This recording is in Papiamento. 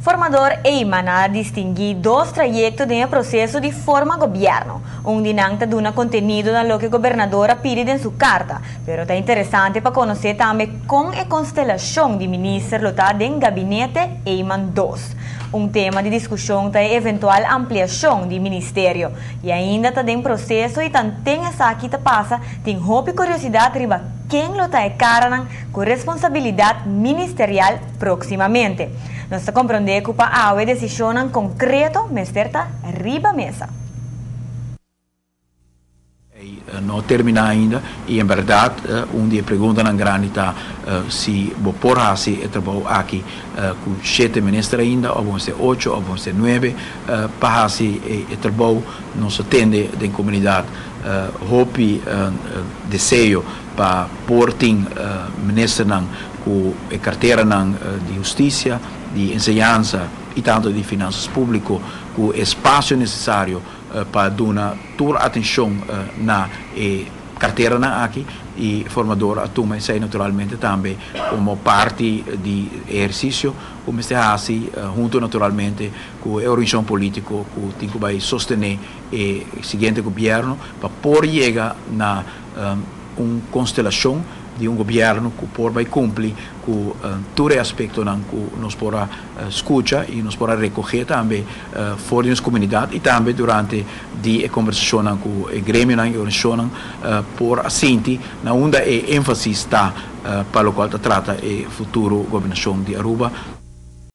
Formador Eman a distingui dos trayecto den e proceso di forma gobierno. Un di nan ta duna contenido na loke gobernador a pidi den su carta, pero ta interesante pa conoce tambe con e constelacion di minister lo ta den gabinete Eman 2. Un tema di discusion ta e eventual ampliacion di ministerio. Y ainda ta den proceso y tanten esaki ta pasa tin hopi curiosidad riba ken lo ta e caranan cu responsabilidad ministerial proximamente. Nos ta comprende cu pa awe decisionnan concreto mester ta riba mesa. No termina ainda y en berdad un di e preguntanan grandi ta si bo por haci e trabou aki cu shete minister ainda of bo mester ocho of bo mester nuebe pa haci e trabou. Nos a tende den comunidad hopi deseo pa por tin ministernan cu e carteranan di husticia, di enseñansa y tanto di finanzas publico cu e espacio necesario pa duna tur atencion na e carteranan aki y formador a tuma esey naturalmente tambe como parti di e ehercicio cu mester haci hunto naturalmente cu e organisacion politico cu tin cu bay sostene e siguiente gobierno pa por yega na un constelacion di un gobierno cu por bay cumpli cu tur e aspectonan cu nos por a scucha y nos por a recoge tambe for di nos comunidad y tambe durante di e conversacionnan cu e gremionan y organisacionnan por a sinti na unda e enfasis ta pa locual ta trata e futuro gobernacion di Aruba.